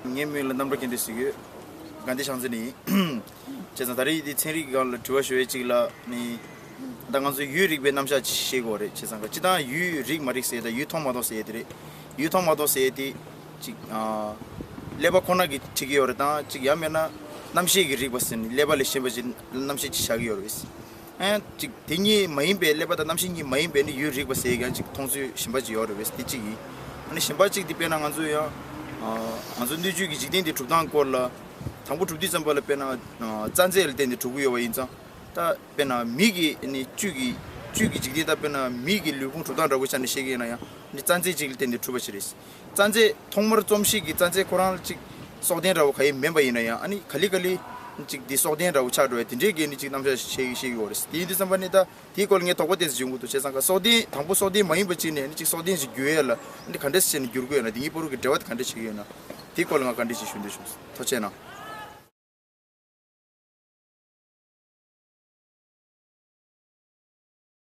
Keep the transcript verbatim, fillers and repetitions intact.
ངའི་མིང་ལ་རྣམ་གྲོལ་མཁྱེན་བརྩེ་ཟེར་གྱི་ཡོད། དགའ་ལྡན་ཤང་ཚན་ནས་ཡིན། བྱས་ཙང་ད་རེས་འདི་ཚན་རིག་སྒང་ལ་དྲི་བ་ཞུ་ཡས་གཅིག་ལ་ནི། ད་ང་ཚོ་ཡུལ་རིག་པའི་རྣམ་གཞག་ཅིག་ཤེས་དགོས་རེད། བྱས་ཙང་ག་སྤྱིར་བཏང་ཡུལ་རིག་མ་རིག་ཟེར་ཡས་དེ་ཡུལ་མཐོང་མ་མཐོང་ཟེར་ཡས་དེ་རེད། ཡུལ་མཐོང་མ་མཐོང་ཟེར་ཡས་དེ་ཅིག་ཀླད་པ་ཁོ་ན་གིས་ཁྲིད་ཀྱི་ཡོད་རེད། དང་ཅིག་ཡང་མེད་ན་རྣམ་ཤེས་ཀྱིས་རིག་པ་ཟེར་ནས་ཀླད་པ་ལས་གཞན་པ་ཅིག་རྣམ་ཤེས་ཅིག་བཞག་གི་ཡོད་རེད། ཨན་ཅིག་དེ་གཉིས་མ་ཡིན་པའི་ཀླད་པ་དང་རྣམ་ཤེས་གཉིས་མ་ཡིན་པའི་ནི་ཡུལ་རིག་པ་ཟེར་ཡས་ཀྱང་ཅིག་མཐོང་ཚུལ་གཞན་པ་ཅིག་ཡོད་རེད་པས། དེ་གཅིག་ཡིན། ཨ་ནི་གཞན་པ་གཅིག་དེ་དཔེར་ན་ང་ཚོ་ཡང་ང་ཚོ་སྣོད་བཅུད་ཀྱི་འཇིག་རྟེན་འདི་གྲུབ་སྟངས་སྐོར་ལ་དང་པོ་གྲུབ་དུས་ཙམ་པ་ལ་དཔེར་ན་རྩ་རྫས་ལ་བརྟེན་ནས་གྲུབ་ཀྱི་ཡོད་པ་ཡིན་ཙང་། ད་དཔེར་ན་མི་གི་ནི་བཅུད་ཀྱི་བཅུད་ཀྱི་འཇིག་རྟེན་ད་དཔེར་ན་མི་གི་ལུས་ཕུང་གྲུབ་སྟངས་འདྲ་པོ་ཆ་ནས་བཤད་ཀྱི་ཡིན་ན་ཡང་ནི་རྩ་རྫས་གཅིག་ལ་བརྟེན་ནས་གྲུབ་པ་ཞིག་རེད། རྩ་རྫས་ཐོག་མར་རྩོམ་གཞི་གི་རྩ་རྫས་ཁོ་རང་ལ་ཅིག་སྲོག་ལྡན་འདྲ་བོ་ག་ཡེ་མིན་པ་ཡིན་ན་ཡང་ཨ་ནི་ག་ལེ་ག་ལེ་ཅིག་འདི་སྲོག་ལྡན་འདྲ་བོ་ཆགས་འགྲོ་བས། དེ་འདྲའི་གི་ནི་ཅིག་རྣམ་གཞག་ཤེས་ཤེས་ཀྱི་ཡོད་རེད། དེ་ཡིན་དུས་ཙམ་པ་ནི་ད་དེའི་སྐོར་ལ་ངས་དོགས་པ་ཏོག་ཙམ་བྱུང་གི་འདུག་བྱས་ཙང་ག་སྲོག་ལྡན་དང་པོ་སྲོག་ལྡན་མ་ཡིན་པ་ཅིག་ནས་ནི་ཅིག་སྲོག་ལྡན་ཞིག་འགྱུར་ཡས་ལ་ཨ་ནི་ག་འདྲ་བྱས་ནས་འགྱུར་དགོས་ཡོད་ན། དེ་གཉིས་བར་གྱི་འབྲེལ་བ་དེ་ག་འདྲ་བྱེད་ཀྱི་ཡོད་ན། དེའི་སྐོར་ལ་ང་ག་འདྲ་ཞིག་ཞུ་འདོད་བྱུང་། ཐུགས་རྗེ་གནང་།